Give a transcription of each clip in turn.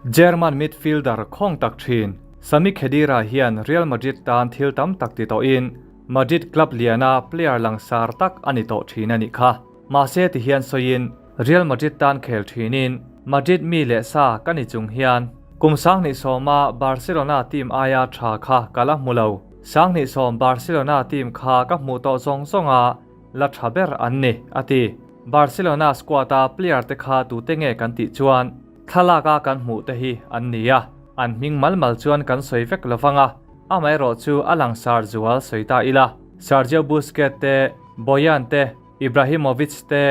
German midfielder khawng tak thin Sami Khedira hian Real Madrid tan thil tam tak ti tawhin Madrid club liana player langsar tak a ni tawh thin a nih kha. Mahse ti hian sawiin Real Madrid tan khel thinin Madrid mi leh sa ka ni chung hian kum 2010a Barcelona team aia tha kha ka la hmu lo. 2010 Barcelona team kha ka hmuh tawh zawng zawnga la tha ber an ni, a ti. Barcelona squad-a player te kha tute nge kan tih chuan thlalaka kan hmuh te hi an ni a, an hming mal mal chuan kan sawi vek lo vang a, amaherawh chu a langsar zual sawi ta ila. Sergio Busquets te, Bojan te, Ibrahimovic te,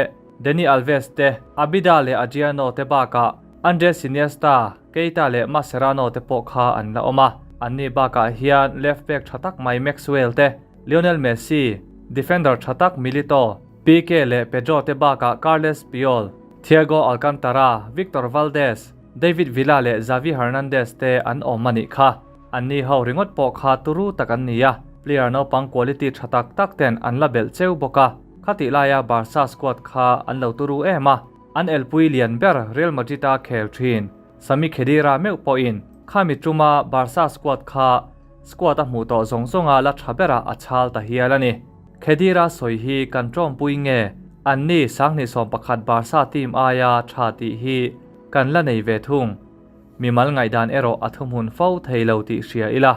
Dani Alves te, Abidal leh Adriano te bakah Andres Iniesta, Keita leh Mascherano te pawh kha an la awm a, anni bakah hian left back tha tak mai Maxwell te, Lionel Messi, defender tha tak Milito, Pique leh Pedro te bakah Carles Puyol, Thiago Alcantara, Victor Valdes, David Villa leh Xavi Hernandez te an awm a nih kha. Anni ho ringawt pawh kha turu tak an ni a, player naupang quality tha tak tak ten an la belh cheu bawk a, khatih laia Barca squad kha an lo turu em a, an elpui lian ber Real Madrid-a khel thin Sami Khedira meuh pawhin khami tuma Barca squad kha Squad a hmuh tawh zawng zawnga la tha berah a chhal ta hial a ni. Khedira sawi hi kan tawngpui nge? Anni 2011 Barca team aia tha tih hi kan la nei ve thung. Mimal ngaihdan erawh a thuhmun fo thei lo tih hria ila.